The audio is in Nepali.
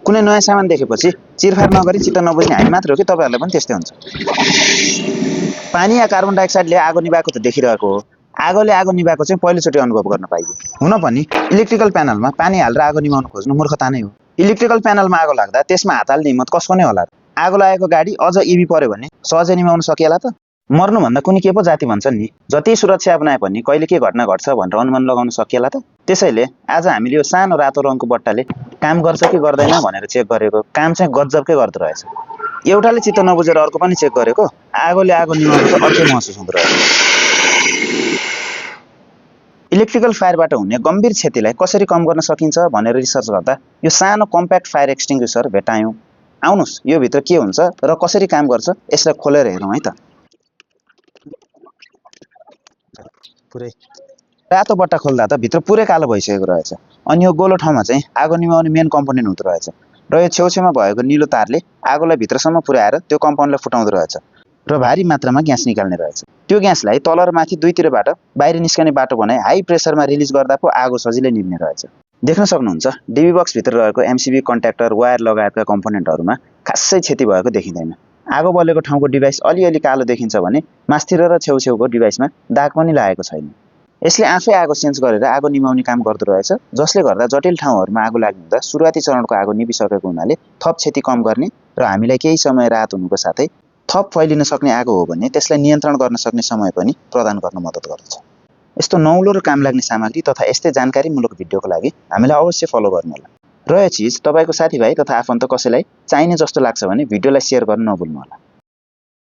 कुनै नयाँ सामान देखेपछि चिरफार नगरी चित्त नबुझ्ने हामी मात्र हो कि तपाईहरुलाई पनि त्यस्तै हुन्छ। पानी या कार्बन डाइअक्साइडले आगो निभाएको त देखिरहेको हो, आगोले आगो निभाएको चाहिँ पहिलोचोटि अनुभव गर्न पाइयो। हुन पनि इलेक्ट्रिकल प्यानलमा पानी हालेर आगो निभाउन खोज्नु मूर्खता नै हो। इलेक्ट्रिकल प्यानलमा आगो लाग्दा त्यसमा हात हाल्ने हिम्मत कसको नै होला र? आगो लागेको गाडी अझ इभी पर्यो भने सहजै निभाउन सकिएला त? मर्नुभन्दा कुनै के पो जाति भन्छन् नि, जति सुरक्षा अपनाए पनि कहिले के घटना घट्छ भनेर अनुमान लगाउन सकिएला त? त्यसैले आज हामीले यो सानो रातो रङको बट्टाले काम गर्छ कि गर्दैन भनेर चेक गरेको काम चाहिँ गजबकै गर्दो रहेछ। एउटाले चित्त नबुझेर अर्को पनि चेक गरेको, आगोले आगो निभाउनु त अर्कै महसुस हुँदो रहेछ। इलेक्ट्रिकल फायरबाट हुने गम्भीर क्षतिलाई कसरी कम गर्न सकिन्छ भनेर रिसर्च गर्दा यो सानो कम्प्याक्ट फायर एक्सटिङ्ग्युसर भेटायौं। आउनुस् यो भित्र के हुन्छ र कसरी काम गर्छ यसलाई खोलेर हेरौँ है त। पुरै रातो बट्टा खोल्दा त भित्र पुरै कालो भइसकेको रहेछ। अनि यो गोलो ठाउँमा चाहिँ आगो निभाउने मेन कम्पोनेन्ट हुँदो रहेछ र यो छेउछेउमा भएको निलो तारले आगोलाई भित्रसम्म पुर्याएर त्यो कम्पाउन्डलाई फुटाउँदो रहेछ र भारी मात्रामा ग्यास निकाल्ने रहेछ। त्यो ग्यासलाई तल र माथि दुईतिरबाट बाहिर निस्कने बाटो बनाई हाई प्रेसरमा रिलिज गर्दा पो आगो सजिलै निभ्ने रहेछ। देख्न सक्नुहुन्छ डीबी बक्स भित्र रहेको एमसीबी कन्ट्याक्टर वायर लगायतका कम्पोनेन्टहरुमा खासै क्षति भएको देखिँदैन। आगो बलेको ठाउँको डिभाइस अलिअलि कालो देखिन्छ भने मास्तिर र छेउछेउको डिभाइसमा दाग पनि लागेको छैन। यसले आफै आगो सेन्स गरेर आगो निभाउने काम गर्दो रहेछ, जसले गर्दा जटिल ठाउँहरुमा आगो लाग्ने हुँदा सुरुवाती चरणको आगो निभिसकेको हुनाले थप क्षति कम गर्ने र हामीलाई केही समय राहत हुनुको साथै थप फैलिन सक्ने आगो हो भने त्यसलाई नियन्त्रण गर्न सक्ने समय पनि प्रदान गर्न मद्दत गर्दछ। यस्तो नौलो र काम लाग्ने सामग्री तथा यस्तै जानकारीमूलक भिडियोको लागि हामीलाई अवश्य फलो गर्नुहोला र यो चीज तपाईको साथीभाइ तथा आफन्त कसैलाई चाहिने जस्तो लाग्छ भने भिडियोलाई शेयर गर्न नभुल्नुहोला।